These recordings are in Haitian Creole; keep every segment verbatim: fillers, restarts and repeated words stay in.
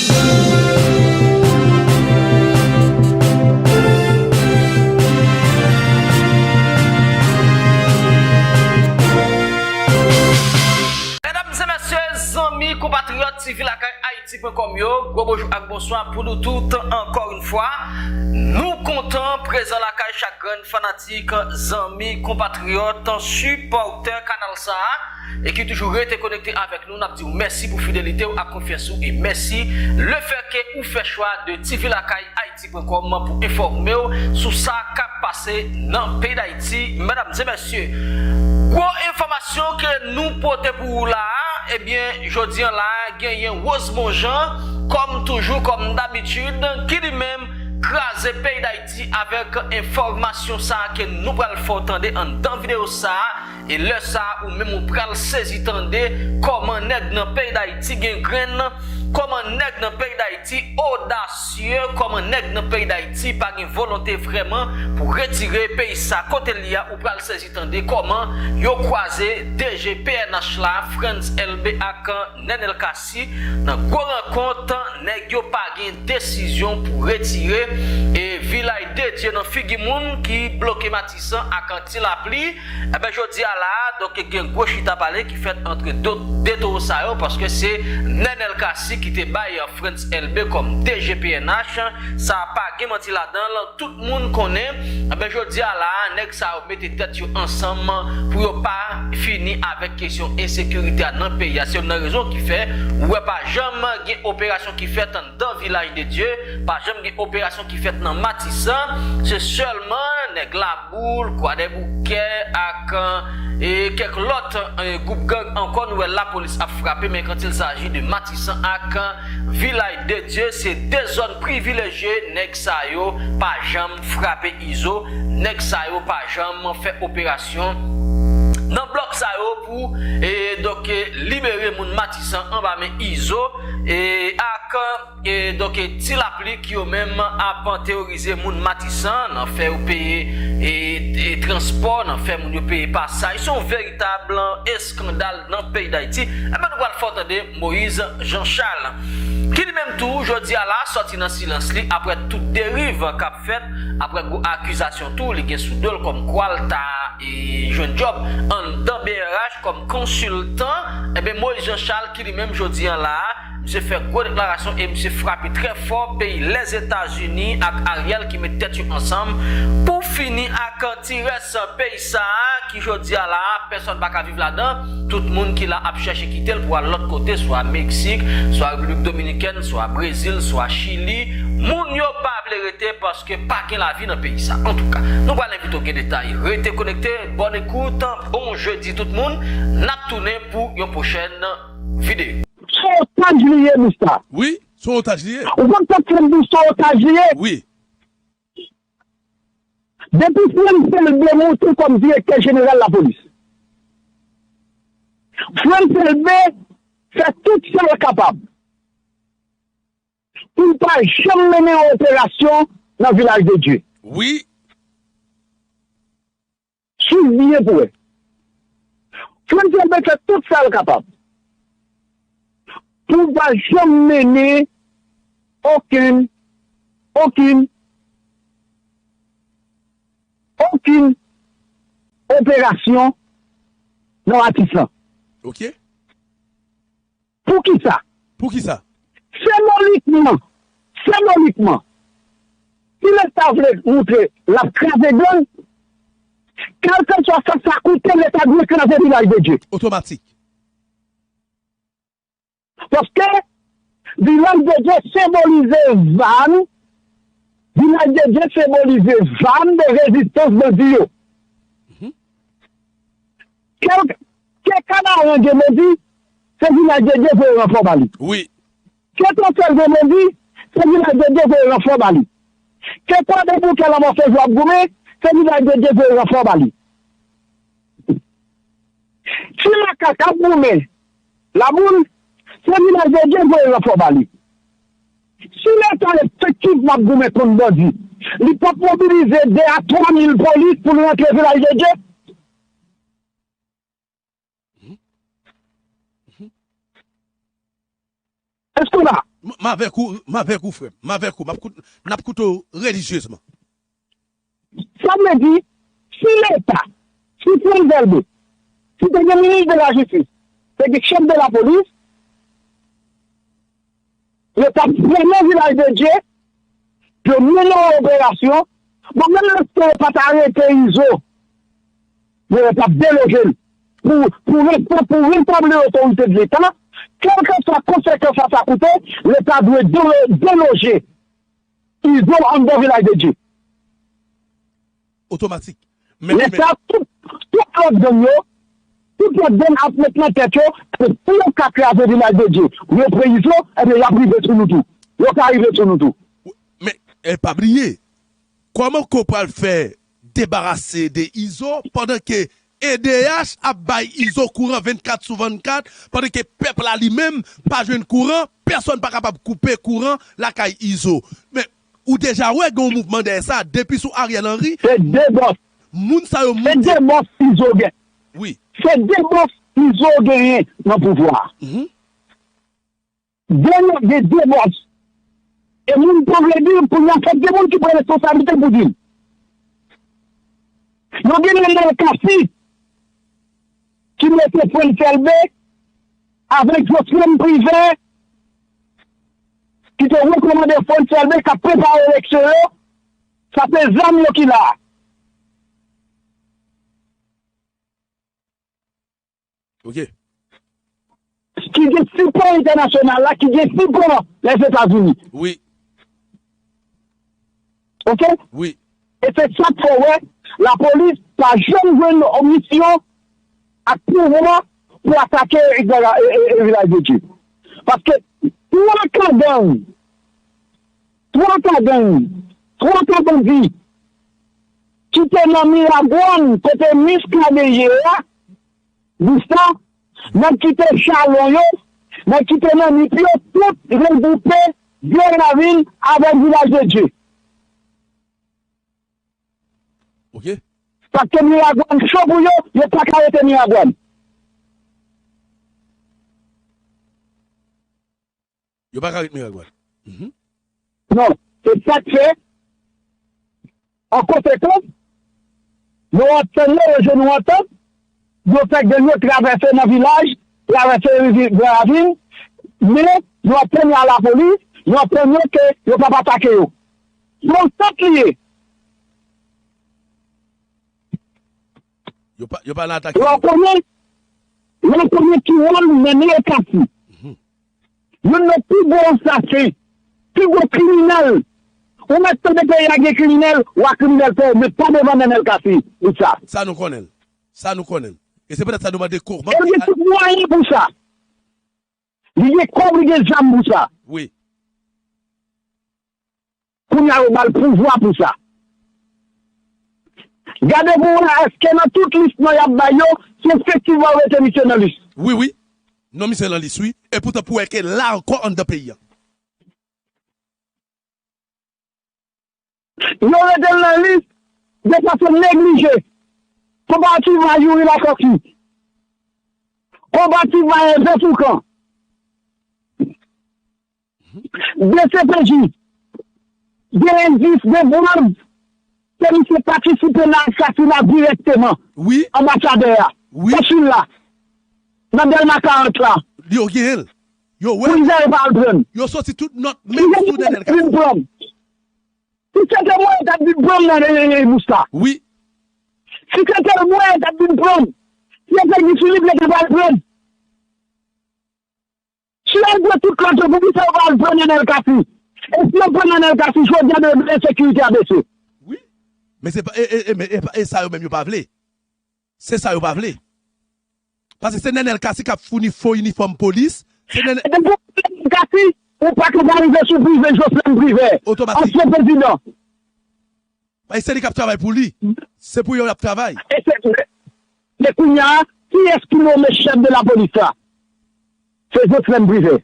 Medam e mesye, zanmi, konpatriyòt, T V Lakay Ayiti pwen kòm yo, gwo bonjou ak bonswa pou nou tout ankò yon fwa. Nou kontan prezan lakay chak grenn fanatik, zanmi, konpatriyòt, sipòtè kanal sa a e ki toujou rete konekte avèk nou. N ap di w mèsi pou fidelite w ak konfyans ou e mèsi lefètke ou fè chwa de T V Lakay Ayiti pwen kòm pou enfòme w sou sa k ap pase nan peyi Dayiti, medam e mesye. Gwo enfòmasyon ke nou pote pou ou la a, ebyen, jodi a la a, genyen Rosemond Jean, kòm toujou, kòm dabitid, ki li menm kraze peyi Dayiti avèk enfòmasyon sa a ke nou pral fè w tande anndan videyo sa a. E lè sa a, ou menm ou pral sezi tande kòman nèg nan peyi Dayiti gen grenn, kòman nèg nan peyi Dayiti odasye, kòman nèg nan peyi Dayiti pa gen volonte vrèman pou retire peyi sa kote l ye a. Ou pral sezi tande kòman yo kwaze D G P N H la, Frantz Elbé ak Nenel Cassy, nan gwo rankont, nèg yo pa gen desizyon pou retire e Vilaj de Dye nan figi moun ki bloke Matisan ak Ti Lapli. Enben, jodi a la a, donk, gen gwo chita pale ki fèt ant de, de towo sa yo, paske se Nenel Cassy ki te bay Frantz Elbé kòm D G P N H. Sa pa gen manti ladan l, tout moun konnen. Enben, jodi a la a, nèg sa yo mete tèt yo ansanm pou yo pa fini avèk kesyon ensekirite a nan peyi a. Se youn nan rezon ki fè ou wè pa janm gen operasyon ki fèt anndan Vilaj de Dye, pa janm gen operasyon ki fèt nan Matisan. Se sèlman nèg Laboul, Kwadèboukè ak, e, kèk lòt, e, gwoup gang ankò nou wè lapolis ap frape, men quand il s'agit de Matisan ak Vilaj de Dye, se de zòn privilejye, nèg sa yo pa janm frape Izo, nèg sa yo pa janm fè operasyon nan blòk sa yo pou, e, donk, e, libere moun Matisan anba men Izo, e, ak, e, donk, e, Ti Lapli ki yo menm ap teworize moun Matisan, nan fè yo peye, e, e, transpò, nan fè moun yo peye pasaj. Se yon veritab eskandal nan peyi Dayiti. Enben, nou pral fè w tande Moïse Jean Charles, ki li menm tou, jodi a la, sòti nan silans li apre tout deriv k ap fèt, apre gwo akizasyon tou li gen sou do l, kòmkwa l ta, e, jwenn djòb anndan B R H kòm konsiltan. Enben, Moïse Jean Charles, ki li menm, jodi a la a, misye fè gwo deklarasyon e misye frape trè fò peyi Lèzetazini ak Ariel ki met tèt yo ansanm pou fini ak ti rès peyi sa a ki, jodi a la a, pèsòn pa ka viv ladan. Tout moun ki la ap chèche kite l pou al lòt kote, swa Meksik, swa Repiblik Dominikèn, swa Brezil, swa Chili. Moun yo pa vle rete paske pa gen lavi nan peyi sa. Antouka, nou pral envite w gen detay. Rete konekte, bòn ekout, bon jedi tout moun. N ap tounen pou yon pwochèn videyo. Se otaj li ye, Mista. Wi, se yon otaj li ye. Ou konn sa k fè m di se yon otaj li ye? Wi. Depi Frantz Elbé moute kòm direktè jeneral lapolis, Frantz Elbé fè tout sa l kapab pou l pa janm mennen yon operasyon nan Vilaj de Dye. Wi. Swiv byen pou wè. Frantz Elbé fè tout sa l kapab pou l pa janm mennen okenn, okenn, okenn operasyon nan Matisan. Ok. Poukisa? Poukisa? Senbolikman, senbolikman, si Leta vle montre l ap kraze gang, kèlkeswa sa sa koute, Leta dwe kraze Vilaj de Dye. Otomatik. Paske Vilaj de Dye senbolize zam, Vilaj de Dye senbolize zam de rezistans bandi yo. Mhm. Kèl, ke Kanaran gen bandi, se Vilaj de Dye voye ranfò ba li. Wi. Ke Twonfèl gen bandi, se Vilaj de Dye voye ranfò ba li. Ke Kwadèboukè Lanmò Senjou ap goumen, se Vilaj de Dye voye ranfò ba li. Si Makak ap goumen Laboul, se Vilaj de Dye voye ranfò ba li. Si Leta efektivman ap goumen kont bandi, li p ap mobilize de a twa mil polis pou l rantre Vilaj de Dye? Èske w la? M m avèk ou, m avèk ou, frè m. M avèk ou. M ap kout-, n ap koute w relijyezman. Sa vle di, si Leta, si Frantz Elbé, si te gen minis de la jistis, te gen chèf de lapolis, yo t ap fèmen Vilaj de Dye, yo mennen yon operasyon. Bon, menm lè yo pa t arete Izo, men yo t ap deloje l. Pou, pou, pou retabli otorite de Leta, kèlkeswa konsekans sa ta koute, Leta dwe deloje Izo anndan Vilaj de Dye. Otomatik. Men, men, men, sa, tout, tout lòt gang yo, tout lòt gang ap met nan tèt yo, ke si yo ka kraze Vilaj de Dye, pou yo pran Izo, ebyen, y ap rive sou nou tou. Yo ka rive sou nou tou. Men, eh, pa bliye, kòman ke w pral fè debarase de Izo pandan ke E D H ap bay Izo kouran vennkat sou vennkat, pandan ke pèp la li menm pa jwenn kouran, pèsonn pa kapab koupe kouran lakay Izo. Men, ou deja wè gen yon mouvman dèyè sa, depi sou Ariel Henry, Se de bòs. Moun sa yo Se monte. De bòs Izo gen. Wi. Se de bòs Izo genyen nan pouvwa a. Mhm. Dènye gen de bòs. E moun pa vle di l, kounye a fòk gen moun ki pran responsablite pou di l. Yo gen Nenel Cassy ki mete Frantz Elbé avèk Jocelyn Privert ki te rekòmande Frantz Elbé k ap prepare eleksyon yo, sa se zam yo ki la. Ok. Ki gen sipò entènasyonal la, ki gen sipò Lèzetazini. Wi. Ok? Wi. E se sa k fè w wè lapolis pa janm jwenn misyon ak pouvwa pou atake e, e, e, e, Vilaj de Dye. Paske twa ka gang, twa ka gang, twa ka bandi ki te nan Miragwàn kote Muscadin ye a, Bousta, nèg ki te Chalon yo, nèg ki te nan Nip yo, tout regwoupe Vye Ravin avèk Vilaj de Dye. Ok. Paske Miragwàn cho pou yo, yo pa ka rete Miragwàn. Yo pa ka ret Miragwàn. Mhm. Non, se sa k fè, an konsekans, yo antann yo, yo jwenn yon antant, yo fè gang yo travèse nan vilaj, travèse rivyè Gran Ravin, men yo antann yo a lapolis, yo antann yo ke yo p ap atake yo. Se yon sant li ye. Yo pa, yo pa nan atake. Lè w konnen, lè w konnen ki wòl Nenel Cassy. Youn nan pi gwo asasen, pi gwo kriminèl. Ou mèt tande peyi a gen kriminèl, w a kriminèl fè w, men pa devan Nenel Cassy pou sa. Sa nou konnen l. Sa nou konnen l. E se poutèt sa nou mande kòman. E l gen tout mwayen pou sa. Li gen kòb, li gen zam pou sa. Wi. Kounye a yo ba l pouvwa pou sa. Gade pou w wè èske nan tout lis non y ap bay yo, si efektivman yo rete misye nan lis. Wi, wi. Non misye nan lis, wi. E poutan pou wè ke la ankò anndan peyi a. Yo rete l nan lis de fason neglije. Konparativman a Youri Latortue. Konparativman a Hervé Fourcand. D C P J gen endis, gen prèv ke misye patisipe nan asasina dirèkteman anbasadè a, konsila, nan Dèlma karant la. Yo genyen l. Yo wè l. Pou Izrayèl pa al pran l. Yo soti tout nòt menm sou Nenel Cassy. Si se te mwen, yo t ap vin pran m nan Bousta. Wi. Si se te mwen, yo t ap vin pran m. Si se te Guy Philippe, yo t ap al pran m. Si yo al pran tout lòt yo, poukisa yo pa al pran Nenel Cassy? E si yo pran Nenel Cassy, jodi a demen ensekirite a bese. Wi. Men se pa, e, e, e, men e, e sa yo menm yo pa vle. Se sa yo pa vle. Paske se Nenel Cassy k ap founi fo inifòm polis. Se Nenel. E depi w Nenel Cassy, ou pa ka pa rive sou Prive, Jocelyn Prive. Otomatik. Ansyen prezidan. Paske se li k ap travay pou li. Se pou yo l ap travay. E se, men kounye a, kiyès ki nonmen chèf de lapolis la? Se Jocelyn Prive.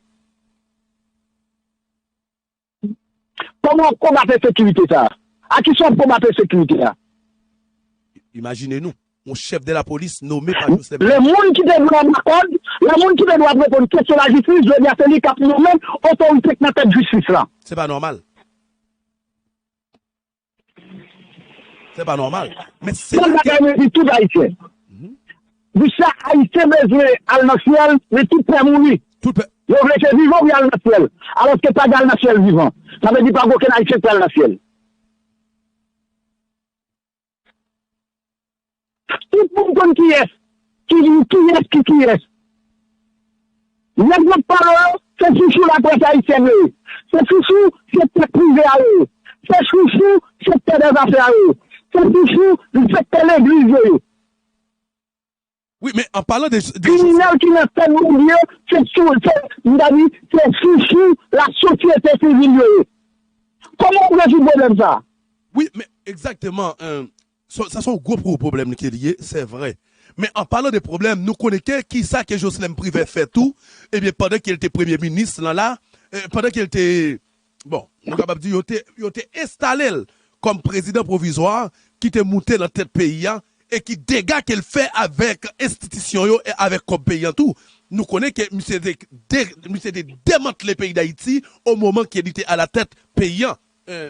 Kòman w ap konbat ensekirite sa a? A kisa w ap konbat ensekirite a? Imajine nou, yon chèf de lapolis nome pa Jocelyn Prive. Lè moun ki te dwe anba kòd, Lè moun ki gen dwa reponn kesyon lajistis, jodi a se li k ap nonmen otorite k nan tèt jistis la. Se pa nòmal. Se pa nòmal. Men se Sèl bagay mwen di tout Ayisyen. Di sa Ayisyen bezwen al nan syèl, men tout pè mouri. Tout pè. Yo vle se vivan pou y al nan syèl. Alòske pa gen al nan syèl vivan. Sa vle di pa gen okenn Ayisyen k pral nan syèl. Tout moun konn kiyès ki kiyès ki kiyès. Nèg yo k pale yo, se chouchou laprès ayisyèn yo ye. Se chouchou sektè prive a yo ye. Se chouchou sektè dèzafè a yo ye. Se chouchou sektè legliz yo ye. Wi, men an palan de, de Kriminèl ki nan tèt bandi yo, se chou, se, m ta di, se chouchou lasosyete sivil yo ye. Kòman w rezoud pwoblèm sa a? Wi, men egzakteman, euh, sa, sa se yon gwo pwoblèm ke li ye, se vre. Men an palan de pwoblèm, nou konnen ke kisa ke Jocelerme Privert fè tou, ebyen pandan ke l te premye minis lan la, euh, pandan ke l te, bon, nou kapab di yo te, yo te enstale l kòm prezidan pwovizwa ki te moute nan tèt peyi a, e ki dega ke l fè avèk enstitisyon yo e avèk kòb peyi an tou. Nou konnen ke misye te, de, misye te demantle peyi Dayiti o moman ke li te alatèt peyi an. Euh,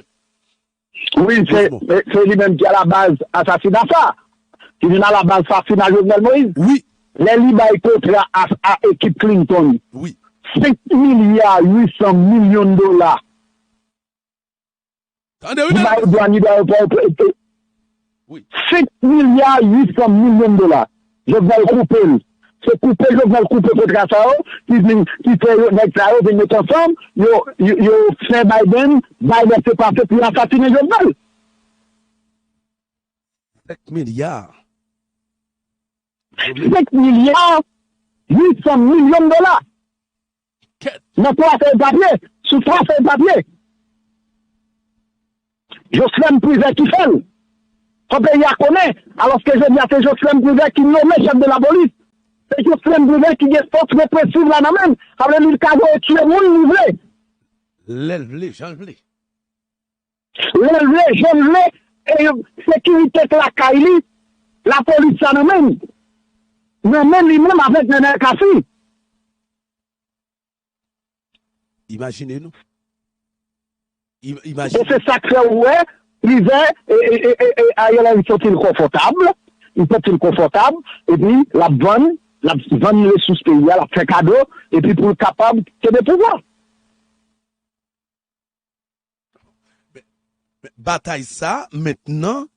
Wi, se se li menm ki alabaz asasina sa. Ki vin alabaz asasina Jovenel Moïse. Wi. Lè li bay kontra a, a ekip Clinton, Wi. Senk milya uit san milyon dola. Tande, wi, Li bay dwani dayopò. Wi. Senk milya uit san milyon dola. Jovenel koupe l. Se koupe Jovenel koupe kontra sa yo, ki vin, ki fè yo, nèg sa yo vin met ansanm, yo, yo, yo fè Biden, Biden se pase pou asasinen Jovenel. Senk milya. Senk milya uit san milyon dola. Nan twa fèy papye, sou twa fèy papye. Jocelerme Privert ki fè l. Fò peyi a konnen, alòske jodi a se Jocelerme Privert ki nonmen chèf de lapolis. Se Jocelerme Privert ki gen fòs represiv la nan men l. Sa vle di l ka voye tiye moun li vle. Lè l vle, jan l vle. Lè l vle, jan l vle, e sekirite k lakay li, lapolis sa nan men l. Nan men li menm avèk Nenel Cassy. Imajine nou. Im- E Imajine. Se sa k fè ou wè, Privert, e, e, e, e, e, Ariel Henry santi l konfòtab, li santi l konfòtab, epi l ap vann, l ap vann resous peyi a, l ap fè kado, epi pou l kapab kenbe pouvwa. Batay sa, mentnan,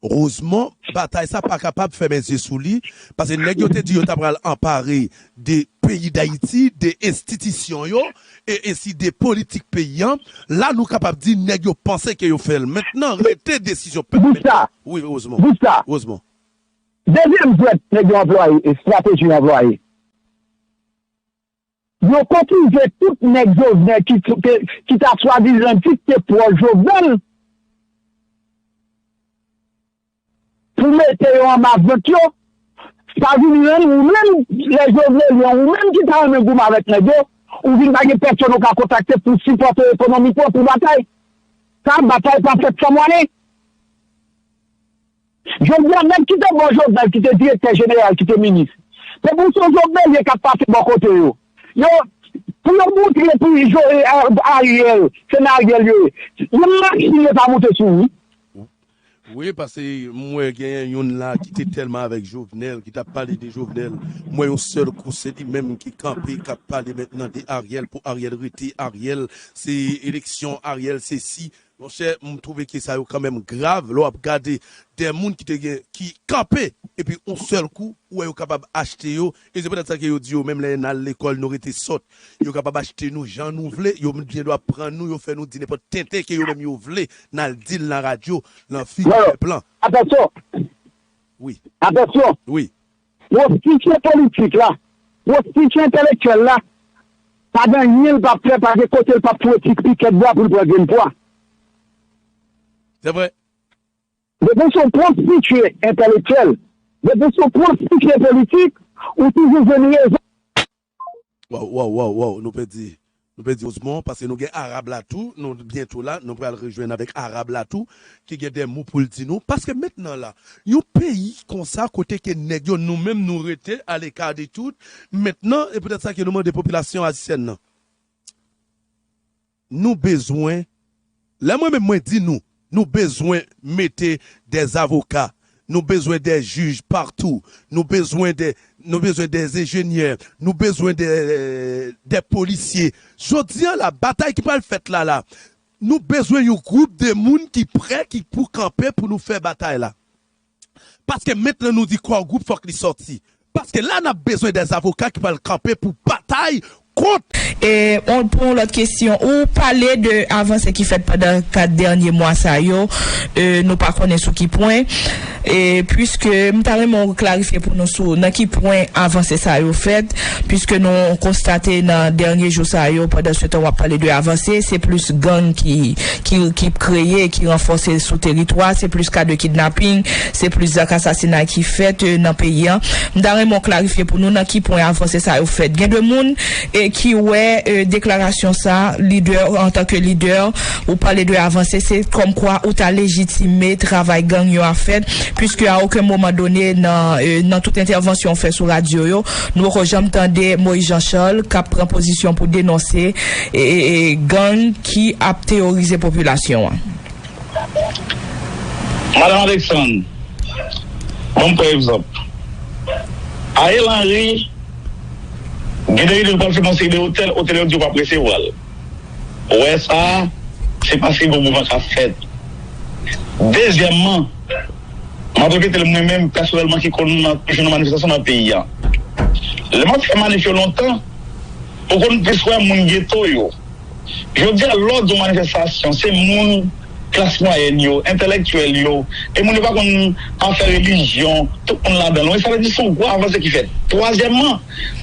Rosemond, batay sa pa kapab fèmen zye sou li, paske nèg yo te di yo ta pral anpare de peyi Dayiti, de enstitisyon yo, e ensi de politik peyi an. La, nou kapab di nèg yo panse ke yo fè l. Mentnan, rete desizyon pèp. Bout sa. Wi, Rosemond. Bout sa. Rosemond. Dezyèm jwèt nèg yo anplwaye, estrateji yo anplwaye. Yo konfize tout nèg Jovenel ki, ki, ki ta swadizan di te pwòch Jovenel pou mete yo anba vant yo. Sa vin rann ou menm, lè Jovenel yo, ou menm ki ta renmen goumen avèk nèg yo, ou vin pa gen pèsonn ou ka kontakte pou sipòte ekonomikman pou batay. Sa, batay pa fèt san mwayen. Jodi a, nèg ki te bò Jovenel, ki te direktè jeneral, ki te minis, se pou se Jovenel ye k ap pase bò kote yo. Yo, pou yo moutre pou Ariel, se nan Ariel yo ye. Menm machin yo pa moute sou ou. Wi, paske m wè genyen youn la ki te tèlman avèk Jovenel, ki t ap pale de Jovenel. M wè yon sèl kou, se li menm ki kanpe, k ap pale mentnan de Ariel, pou Ariel rete, Ariel, se eleksyon, Ariel, se si. Monchè, m twouve ke sa yo kanmenm grav lè w ap gade de moun ki te gen, ki kanpe, epi yon sèl kou, ou wè yo kapab achte yo. E se poutèt sa ke yo di yo menm lè n al lekòl, nou rete sòt. Yo kapab achte nou jan nou vle, yo gen dwa pran nou, yo fè nou di nenpòt tenten ke yo menm yo vle, n al di l nan radyo, nan figi pèp lan. Atansyon! Wi. Atansyon! Wi. Pwostitye politik la, pwostitye entèlektyèl la, pa gen anyen l p ap fè, pa gen kote l p ap foure ti pikèt bwa pou l pran grenn pwa. Se vre. Depi w se yon pwostitye entèlektyèl, depi w se yon pwostitye politik, ou toujou jwenn rezon. Waw, waw, waw, waw, nou pèdi. Nou pe di Rosemond, paske nou gen Arab la tou, nou byento la, nou pral rejwenn avèk Arab la tou, ki gen de mo pou l di nou. Paske mentnan la, yon peyi konsa, kote ke nèg yo, nou menm, nou rete aleka de tout, mentnan, e poutèt sa ke nou mande popilasyon ayisyèn nan, nou bezwen, lè mwen menm mwen di nou, nou bezwen mete de avoka, nou bezwen de jij patou, nou bezwen de, nou bezwen de enjenyè, nou bezwen de, de polisye. Jodi a la, batay ki pral fèt la la, nou bezwen yon gwoup de moun ki prè, ki pou kanpe pou nou fè batay la. Paske mentnan nou di Core Gwoup fòk li sòti. Paske la n ap bezwen de avoka ki pral kanpe pou batay kont. E on, pou yon lòt kesyon, ou pale de avanse ki fèt pandan kat dènye mwa sa yo, e, nou pa konnen sou ki pwen. E piske m ta renmen w klarifye pou nou sou nan ki pwen avanse sa yo fèt, piske nou konstate nan dènye jou sa yo, pandan se tan w ap pale de avanse, se plis gang ki, ki, ki kreye, ki ranfòse sou teritwa, se plis ka de kidnaping, se plis zak asasinay ki fèt, e, nan peyi a. M ta renmen w klarifye pou nou nan ki pwen avanse sa yo fèt. Gen de moun, e, ki wè, e, deklarasyon sa, lidè, antanke lidè, ou pale de avanse, se kòmkwa ou ta lejitime travay gang yo ap fèt, piske a okenn moman done nan, e, nan tout entèvansyon w fè sou radyo yo, nou poko janm tande Moïse Jean Charles k ap pran pozisyon pou denonse, e, e, e, gang ki ap teworize popilasyon an. Madanm Alexandre, ban m pran egzanp. Ariel Henry, gen de lidè ki pral fèmen yon seri de otèl, otèl yo di yo p ap resevwa l. Ou wè sa, se paske gen yon mouvman k ap fèt. Dezyèmman, m ap repete l mwen menm pèsonèlman ki konn jwenn nan manifestasyon nan peyi a. Lè m ap fè manif yo lontan, ou konn plis wè moun geto yo. Jodi a, lè w di yon manifestasyon, se moun klas mwayèn yo, entèlektyèl yo, e moun yo pa konn afè relijyon, tout moun ladan l. Wi, sa vle di se yon gwo avanse ki fèt. Twazyèmman,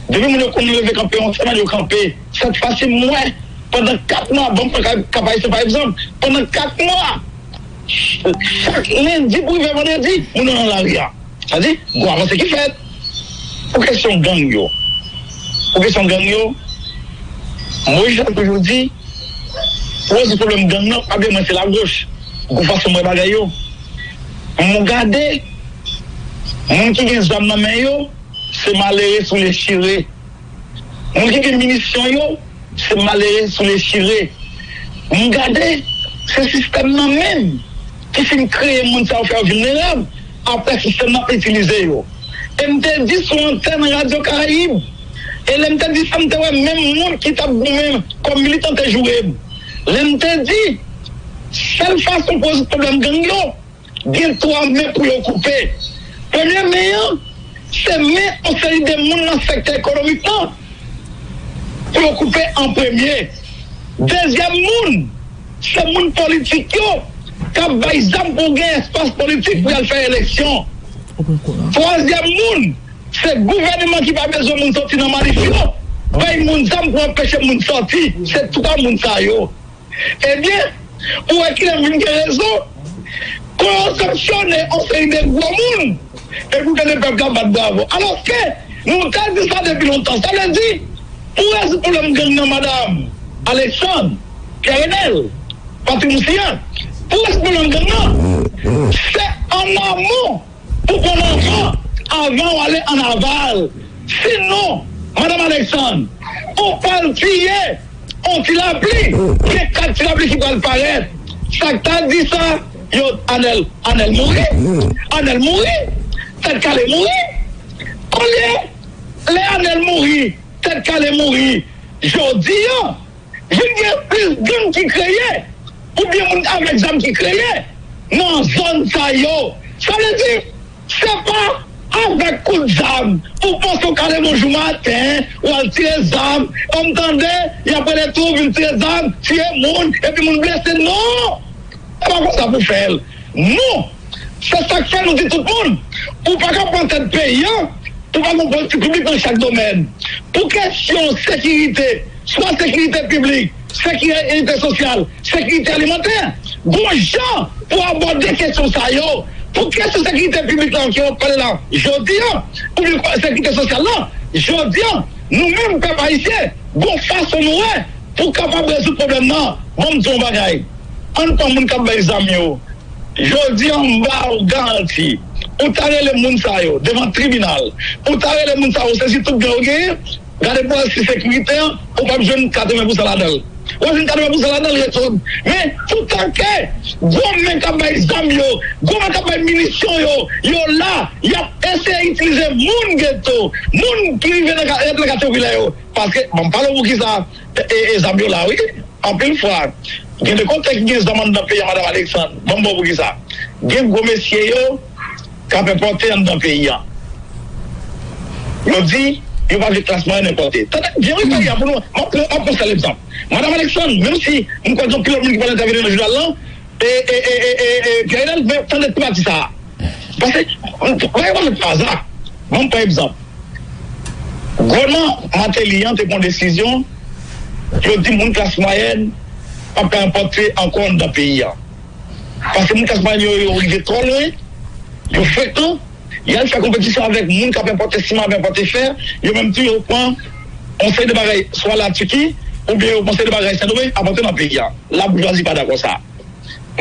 depi moun yo konn leve kanpe yon semèn, yo kanpe. Sèt fwa si m wè, pandan kat mwa, ban m pran ka, ka pa egzanp, pandan kat mwa, ch- chak lendi pou rive vandredi, moun yo nan lari a. Sa di, gwo avanse ki fèt. Pou kesyon gang yo, pou kesyon gang yo, Moïse Jean toujou di, pou rezoud pwoblèm gang nan, pa bliye mwen se lagoch. Gwo fason m wè bagay yo. M gade, moun ki gen zam nan men yo, se malere sou lechire. Moun ki gen minisyon yo, se malere sou lechire. M gade, se sistèm nan menm ki fin kreye moun sa yo, fè yo vilnerab. Apre sistèm nan itilize yo. E m te di sou antèn Radyo Karayib, e lè m te di sa, m te wè menm moun ki t ap goumen kòm militan te joure m. Lè m te di, sèl fason pou rezoud pwoblèm gang yo, gen twa men pou yo koupe. Premye men an, se men yon seri de moun nan sektè ekonomik lan pou yo koupe an premye. Dezyèm moun, se moun politik yo k ap bay zam pou gen espas politik pou y al fè eleksyon. Twazyèm moun, se gouvènman ki pa bezwen moun sòti nan manif yo, bay moun zam pou anpeche moun sòti. Se twa moun sa yo. Ebyen, ou wè kilè m vin gen rezon. Kon yo sanksyone yon seri de gwo moun, epi w tande pèp la bat bravo. Alòske, nou te di sa depi lontan. Sa vle di, pou rezoud pwoblèm gang nan, madanm Alexandre, Pierre Renel, Patrick Moussillat, pou rezoud pwoblèm gang nan, se an amon pou pran nan van avan w ale an aval. Sinon, madanm Alexandre, ou pral tiye yon ti lapli, gen kat ti lapli ki pral parèt. Sa k ta di sa, yo, Anèl, Anèl mouri, Anèl mouri, Tèt Kale mouri. Olye, lè Anèl mouri, Tèt Kale mouri, jodi a, vin gen plis gang ki kreye, oubyen moun avèk zam ki kreye nan zòn sa yo. Sa vle di, se pa avèk kout zam, ou panse w ka leve yon jou maten, w al tire zam, ou m tande, y ap rele tou, vin tire zam, tiye moun, epi moun blese. Non! Se pa konsa pou fè l. Non! Se sa k fè nou di tout moun, ou pa ka pran tèt peyi a, ou pa gen yon politik piblik nan chak domèn. Pou kesyon sekirite, swa sekirite piblik, sekirite sosyal, sekirite alimantè, gon jan pou abòde kesyon sa yo. Pou kesyon sekirite piblik la ke w ap pale la jodi a, oubyen sekirite sosyal la, jodi a, nou menm pèp ayisyen, gon fason nou wè Pou w kapab rezoud pwoblèm nan, ban m di w yon bagay. Ann pran moun k ap bay zam yo. Jodi a, m ba w garanti, ou ta rele moun sa yo devan tribinal, ou ta rele moun sa yo sezi tout byen yo genyen, gade pou wè si sekirite an, ou p ap jwenn katreven pousan ladan l. Ou jwenn katreven pousan ladan l, rezoud. Men, toutan ke gwo men k ap bay zam yo, gwo men k ap bay minisyon yo, yo la, y ap eseye itilize moun geto, moun ki rive nan ka- rete nan katye popilè yo. Paske, ban m pale w poukisa e, e, e zam yo la, wi. Anpil fwa, gen de kote ki gen zam anndan peyi a, Madanm Alexandre. Ban m ba w poukisa. Gen gwo mesye yo k ap enpòte anndan peyi a. Yo di, yo pa vle klas mwayèn enpòte. Tande byen, wi, peyi a pou nou. M ap pran, m ap pran sèl egzanp. Madanm Alexandre, menm si m kwè gen anpil lòt moun ki pral entèveni nan jounal lan, e, e, e, e, e, e, Pierre Renel, men tande ti pati sa a. Paske, bagay pa fèt pa aza. Ban m pran egzanp. Gouvènman Martelly an te pran desizyon, yo di moun klas mwayèn p ap ka enpòte ankò anndan peyi a. Paske moun klas mwayèn yo, yo rive twò lwen, yo frekan, y al fè konpetisyon avèk moun k ap enpòte siman, ap enpòte fè, yo menm tou yo pran yon seri de bagay, swa Latiki, oubyen yo pran seri de bagay Sendomeng, ap antre nan peyi a. Laboujwazi pa dakò sa.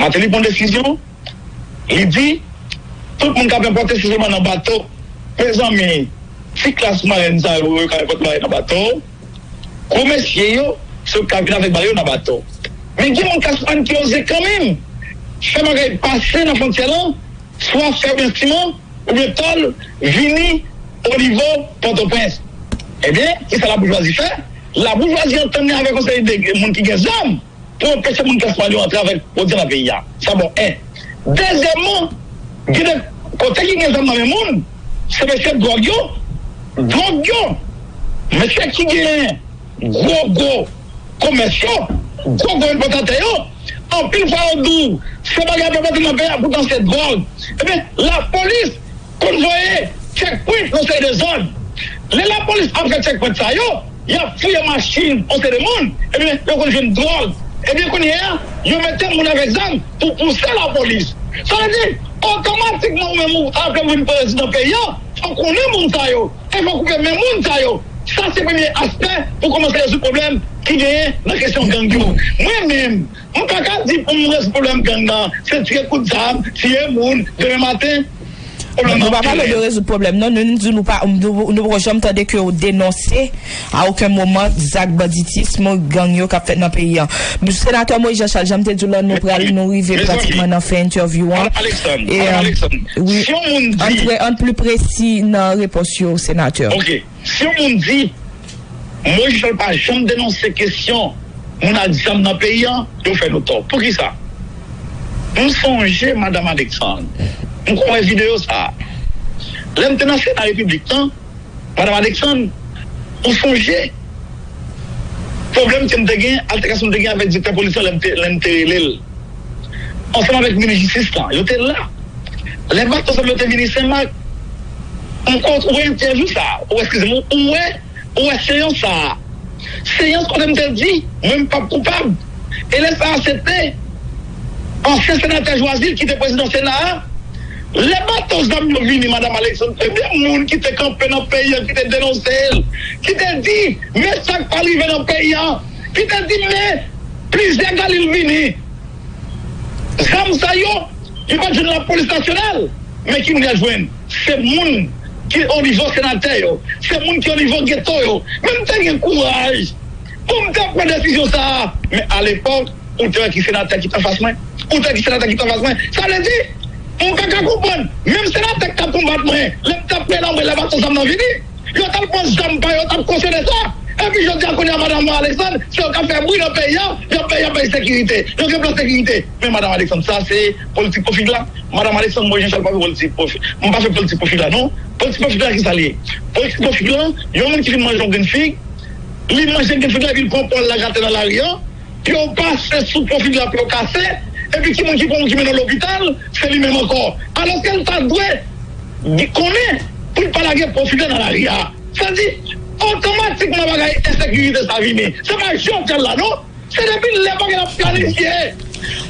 Martelly pran desizyon, li di, tout moun k ap enpòte se sèlman nan bato. Mezanmi, ti klas mwayèn sa yo, yo ka enpòte bagay nan bato. Gwo mesye yo, se yo k ka vin avèk bagay yo nan bato. Men gen moun klas mwayèn ki oze kanmenm fè bagay pase nan fwontyè lan, swa fè oubyen siman, oubyen tòl, vini o nivo Pòtoprens. Ebyen, kisa laboujwazi fè? Laboujwazi antann li avèk yon seri de moun ki gen zam pou anpeche moun klas mwayèn yo antre avèk pwodui nan peyi a. Sa bon, en. Dezyèmman, gen de kote ki gen zam nan men moun, se mesye dwòg yo, dwòg yo. Mesye ki gen gwo, gwo komès yo, gwo, gwo enpòtatè yo, anpil fwa yo di w, se bagay ap enpòte nan peyi a, poutan se dwòg. Ebyen, lapolis konn voye checkpoint nan seri de zòn. Lè lapolis ap fè checkpoint sa yo, y ap fouye machin yon seri de moun, ebyen, yo konn jwenn dwòg. Ebyen, kounye a, yo mete moun avèk zam pou pouse lapolis. Sa vle di, otomatikman, ou menm ou ap vin prezidan peyi a, fò w konnen moun sa yo, e fò w koupe men moun sa yo. Sa se premye aspè pou kòmanse rezoud pwoblèm ki genyen nan kesyon gang yo. Mwen menm, m pa ka di pou m rezoud pwoblèm gang nan, se tire kout zam, tiye moun, demen maten, pwoblèm nan ap pire. Nou pa pale de rezoud pwoblèm, non. Nou, nou di nou pa, nou, nou poko janm tande ke w denonse a okenn moman zak banditism gang yo k ap fèt nan peyi a. Senatè Moïse Jean Charles, jan m te di w la, nou pral, nou rive pratikman nan fen entèvyou an. Madanm Alexandre, e, Madanm Alexandre, wi, si yon moun di, antre, ann pli presi nan repons yo, senatè. Ok. Si yon moun di, Moïse Jean Charles pa janm denonse kesyon moun ak zam nan peyi a, yo fè nou tò. Poukisa? M sonje, Madanm Alexandre, m konn wè videyo sa a. Lè m te nan Sena Repiblik lan, Madanm Alexandre, ou sonje pwoblèm ke m te gen, altèkasyon m te gen avèk direktè polis lan lè m te, lè m te rele l. Ansanm avèk minis jistis lan, yo te la. Lè bato sa yo te vini Senmak, m konn wè entèvyou sa a, ou eskize m, ou wè, ou wè seyans sa a. Seyans kote m te di, mwen m p ap koupab. E lè sa a, se te ansyen senatè Jwazil ki te prezidan Sena a. Lè bato zam yo vini, Madanm Alexandre, premye moun ki te kanpe nan peyi a, ki te denonse l, ki te di, men sa k pral rive nan peyi a, ki te di, men plizyè Galil vini. Zam sa yo, yo pa t jwenn lapolis nasyonal, men ki moun y al jwenn? Se moun ki o nivo senatè yo, se moun ki o nivo geto yo. Men m te gen kouraj pou m te pran desizyon sa a. Men alepòk, ou te wè ki senatè ki t anfas mwen. Ou te wè ki senatè ki t anfas mwen. Sa vle di, ou pa ka konprann. Menm senatè ki t ap konbat mwen, lè m t ap pran lanmè, lè bato zam nan vini, yo t al pran zam pa yo, yo t ap konsyone sa. Epi jodi a, kounye a, Madanm Alexandre, se yo k ap fè bri nan peyi a, y ap bay, y ap bay sekirite. Yo gen plan sekirite. Men Madanm Alexandre, sa se politik pwofig la. Madanm Alexandre, mwen Jean Charles pa fè politik pwofig. Mwen pa fè politik pwofig la, non. Politik pwofig la, kisa l ye? Politik pwofig la, yon moun ki fin manje yon grenn fig, li manje grenn fig la, epi l pran pwa l la gate nan lari a, pou yo pase sou pwofig la, pou yo kase, epi ki moun ki pran, ki mennen w lopital, se li menm ankò. Alòske l ta dwe di konnen pou l pa lage pwofig la nan lari a. Sa di, otomatikman bagay ensekirite sa vini. Se pa jodi a la, non. Se depi lè bagay la planifye.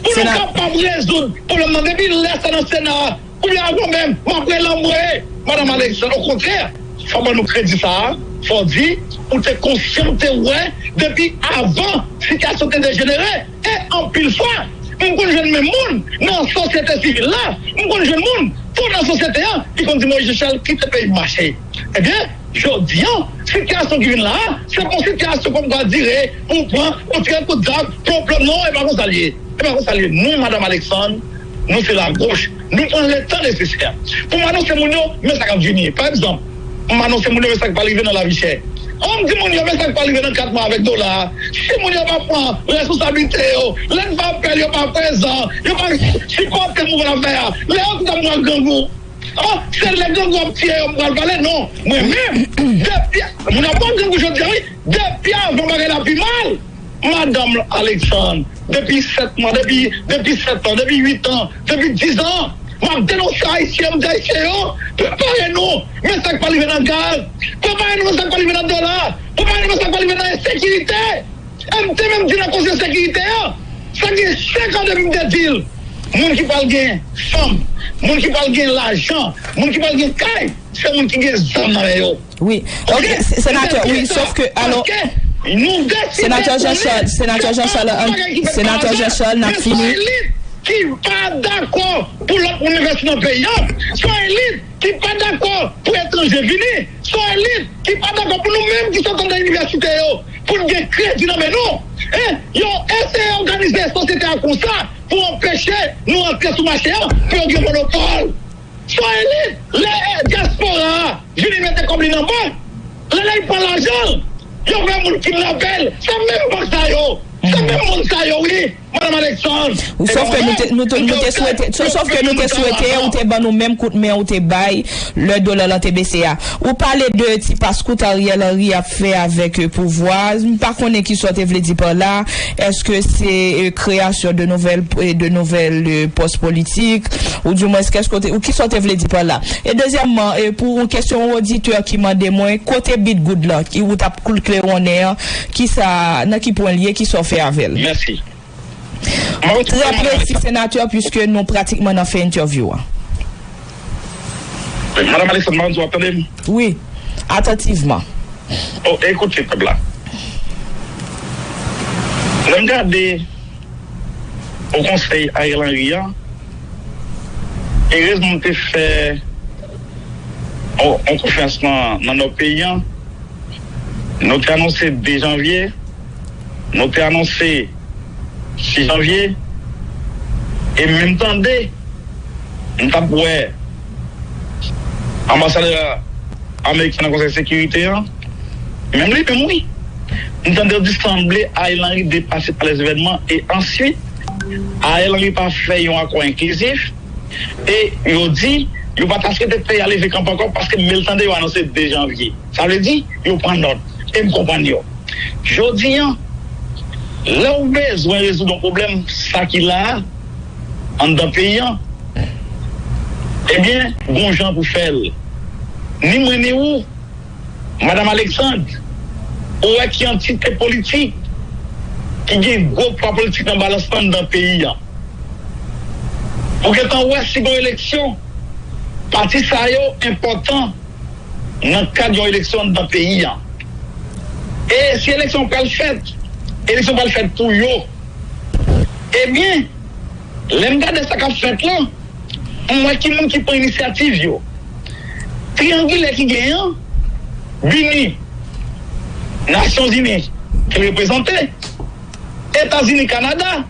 Pou nou kapab rezoud pwoblèm nan, depi lè sa nan Sena a, oubyen avan menm, m ap rele anmwe Madanm Alexandre. Okontrè, fò ban nou kredi sa a, Fò di, ou te konsyan, ou te wè depi avan sitiyasyon te dejenere. E anpil fwa, m konn jwenn menm moun nan sosyete sivil la, m konn jwenn moun tou nan sosyete an ki konn di mwen, Jean Charles, kite peyi m mache. Ebyen, jodi an, sitiyasyon ki vin la a, se pa yon sitiyasyon kòmkwa dire pou w pran yon ti kout zam, pou w pran, non, e pa konsa l ye. E pa konsa l ye. Nou, Madanm Alexandre, nou se lagoch. Nou pran letan nesesè pou m anonse moun yo men sa k ap vini. Pa egzanp, m anonse moun yo men sa k pral rive nan lavi chè. An m di moun yo men sa k pral rive nan kat mwa avèk dola a. Si moun yo pa pran responsablite yo, lè n pa apèl yo pa prezan, yo pa sipòte mouvman n ap fè a, lè yo tout ap pran grangou. Oh, se lè grangou ap tiye yo m pral pale, non. Mwen menm, depi, moun ap pran grangou jodi a, wi. Depi avan bagay la pi mal. Madanm Alexandre, depi sèt mwa, depi, depi sèt an, depi uit an, depi diz an, m ap denonse Ayisyen, m di Ayisyen yo, prepare nou, men sa k pral rive nan gaz, prepare nou, men sa k pral rive nan dola, prepare nou, men sa k pral rive nan ensekirite. E m te menm di nan Konsèy Sekirite a, sa gen senk an depi m te di l, moun ki pral gen fanm, moun ki pral gen lajan, moun ki pral gen kay, se moun ki gen zam nan men yo. Wi. Ok, senatè, wi, sof ke, alò, senatè Jean Charles, senatè Jean Charles, senatè Jean Charles, n ap fini. Ki pa dakò pou lòt moun envesti nan peyi a. Se yon elit ki pa dakò pou etranje vini. Se yon elit ki pa dakò pou nou menm ki sot anndan inivèsite yo, pou n gen kredi nan men nou. E yo eseye òganize sosyete a konsa pou anpeche nou antre sou mache a, pou yo gen monopòl. Se yon elit, lè dyaspora a vini mete kòb li nan bank, lè, lè l pran lajan l, yo fè moun kidnape l. Se menm bank sa yo, se menm moun sa yo, wi, Madanm Alexandre. Wi, sof ke nou te, nou te, nou te swete, sof ke nou te swete ou te ban nou menm kout men ou te bay lè dola lan te bese a. Ou pale de ti paskout Ariel Henry ap fè avèk, e, pouvwa. M pa konnen kisa w te vle di pa la. Èske se, e, kreyasyon de nouvèl, e, de nouvèl, e, pòs politik? Ou di mwens, kèske w te, ou kisa w te vle di pa la? E dezyèmman, e, pou yon kesyon yon oditè ki mande mwen, kote Bit Goud lan, ki ou t ap koul klewonnen an, kisa, nan ki pwen l ye, kisa w fè avè l? Mèsi. Trè presi, senatè, piske nou pratikman nan fen entèvyou an. Madanm Alexandre, Maranzo, w ap tande m? Wi, atantivman. Oh, ekoute, pèp la. Lè m gade o konsèy Ariel Henry an, erezman m te fè yon, yon konferans nan, nan nò peyi an. Nou te anonse de janvye, nou te anonse sis janvye, e menm tande, m t ap wè anbasadè ameriken nan Konsèy Sekirite an, menm li menm wi. M tande yo di sanble Ariel Henry depase pa lèzevènman, e answit, Ariel Henry pa fè yon akò enklizif, e yo di, yo pa ta swete peyi a leve kanpe ankò, paske m tande yo anonse de janvye. Sa vle di, yo pran nòt, e m konprann yo. Jodi an, lè w bezwen rezoud yon pwoblèm, sa ki la a, anndan peyi an, ebyen, gon jan pou fè l. Ni mwen, ni ou, Madanm Alexandre, ou wè ki antite politik ki gen gwo pwa politik nan balans lan anndan peyi an. Ou gentan wè si gon eleksyon, pati sa yo enpòtan nan kad yon eleksyon anndan peyi an. E si eleksyon pral fèt, eleksyon pral fèt pou yo. Ebyen, lè m gade sa k ap fèt lan, m wè ki moun ki pran inisyativ yo. Triyangilè ki genyen an, Bini, Nasyonzini ki reprezante, Etazini, Kanada,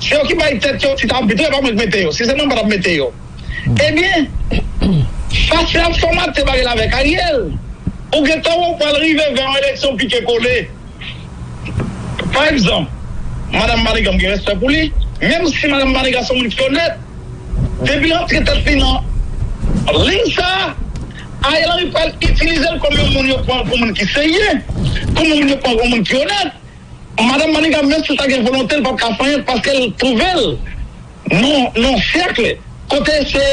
se yo ki bay tèt yo tit abit, e pa mwen k mete yo. Si se mwen, m pa t ap mete yo. Ebyen, fache ap fòmate bagay la avèk Ariel. Ou gentan wè w pral rive vè yon eleksyon pike kole. Pa egzanp, Madanm Maniga, m gen respè pou li, menm si Madanm Maniga se yon moun ki onèt, depi l antre tèt li nan liy sa a, Ariel Henry pral itilize l kòm yon moun yo pran pou moun ki serye, kòm yon moun yo pran pou moun ki onèt. Madanm Maniga, menm si l ta gen volonte, l p ap ka fè anyen paske l twouve l nan, nan yon sèk kote se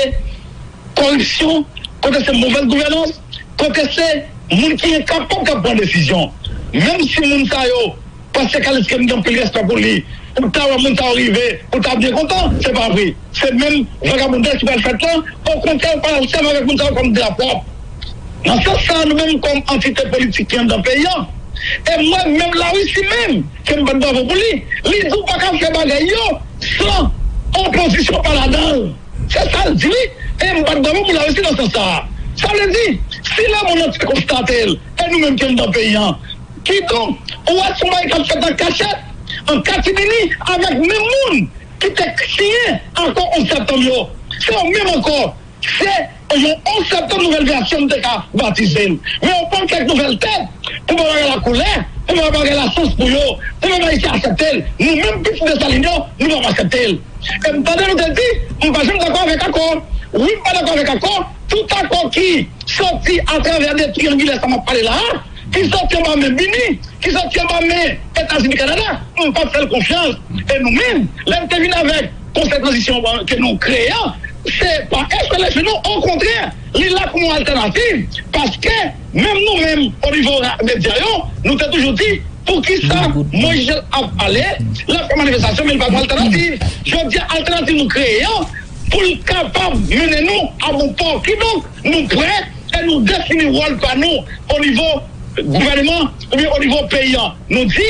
kòripsyon, kote se movèz gouvènans, kote se moun ki enkapab k ap pran desizyon. Menm si moun sa yo, Pastè Kalis, ke m gen anpil respè pou li, ou ta wè moun sa yo rive, ou ta byen kontan, se pa vre. Se menm vagabondaj ki pral fèt lan, okontrè, ou pral sèvi avèk moun sa yo kòm de la pwòp. Nan sans sa a, nou menm kòm antite politik ki anndan peyi a, e mwen menm Larisi menm, ke m bat bravo pou li, li di w pa ka fè bagay yo san opozisyon pa ladan l. Se sa l di wi, e m bat bravo pou Larisi nan sans sa a. Sa vle di, si lemonn antye konstate l, e nou menm ki anndan peyi a, kidonk, ou wè se yon bagay k ap fèt an kachèt, an katimini, avèk menm moun ki te siyen akò onz septanm yo. Se yo menm ankò. Se yon onz septanm nouvèl vèsyon m te ka batize l. Men yo pran kèk nouvèl tèt pou ba bagay la koulè, pou ba bagay la sans pou yo, pou pèp ayisyen aksepte l. Nou menm pitit Desalin yo, nou p ap aksepte l. E m tande nou te di, m pa janm dakò avèk akò. Wi, m pa dakò avèk akò. Tout akò ki soti atravè de triyangilè sa m ap pale la a, ki soti anba men BINUH, ki soti anba men Etazini, Kanada, m p ap fè l konfyans. E nou menm, lè n te vin avèk Konsèy Tranzisyon an ke nou kreye an, se pa espre leche non, okontrè, li la kòm yon altènativ, paske menm nou menm, o nivo ra- medya yo, nou te toujou di, poukisa Moyiz Jan ap pale, l ap fè manifestasyon, men li pa gen altènativ. Jodi a, altènativ nou kreye an, pou l kapab mennen nou a bon pò. Kidonk, nou prè e nou defini wòl pa nou o nivo gouvènman oubyen o nivo peyi a. Nou di,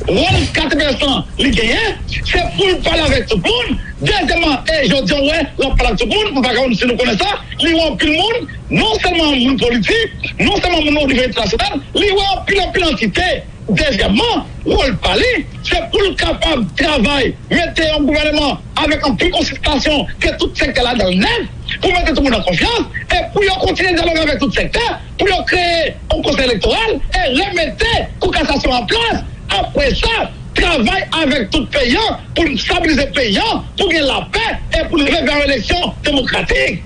wòl K T P S lan li genyen, se pou l pale avèk tout moun. Dezyèmman, e jodi a, w wè, l ap pale ak tout moun, m pa ka konn si nou konnen sa, li wè anpil moun, non sèlman moun politik, non sèlman moun o nivo entènasyonal, li wè anpil, anpil antite. Dezyèmman, wòl pa li, se pou l kapab travay, mete yon gouvènman avèk anpil konsiltasyon ke tout sektè ladan l nèt, pou mete tout moun an konfyans, e pou yo kontinye dyaloge avèk tout sektè, pou yo kreye yon konsèy elektoral e remete Kou Kasasyon an plas. Apre sa, travay avèk tout peyi an pou n stabilize peyi an, pou gen lapè e pou n rive vè yon eleksyon demokratik.